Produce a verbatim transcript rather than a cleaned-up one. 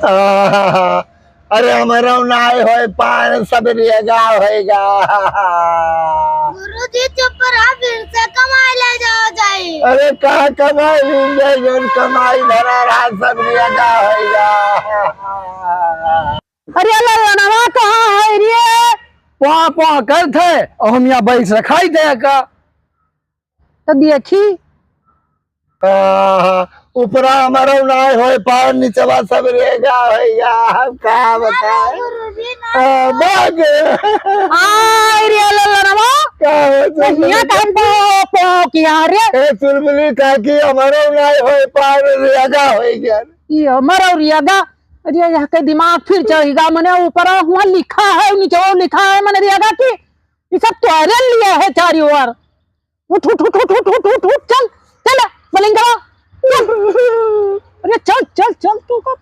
आहा, अरे हमरो नाय होय पार, सब रेगा होइगा। गुरुजी चुप रहा, फिर से कमाई ले जाओ जाई। अरे कहाँ कमाई ले जाई, जौन कमाई धरा रहा सब रेगा होइगा। अरे ललनवा कहाँ है रे? पॉ पॉ करत है, और हम यहाँ बैठ रखाई थे का? तो देखी। आहा, ऊपरा हमरो नाय होय पार, निचवा सब रेगा होइगा, हम का बताए? गुरुजी ना। आ, बाग। आय रे ललनवा। का हो, चुलबुली? हियाँ का पो, पो किया रे? ए, चुलबुली काकी, हमरो नाय होय पार, रेगा होइगा। ये हमरो रेगा? अरे, यहाँ के दिमाग फिर चढ़ेगा, मने ऊपरा हुआ लिखा है, नीचे लिखा है, मने रेगा कि ये सब तोहरे लिए है चारी ओर। उठ, उठ, उठ, चल, चल, मलिंगवा, चल। अरे चल, चल, चल, तू का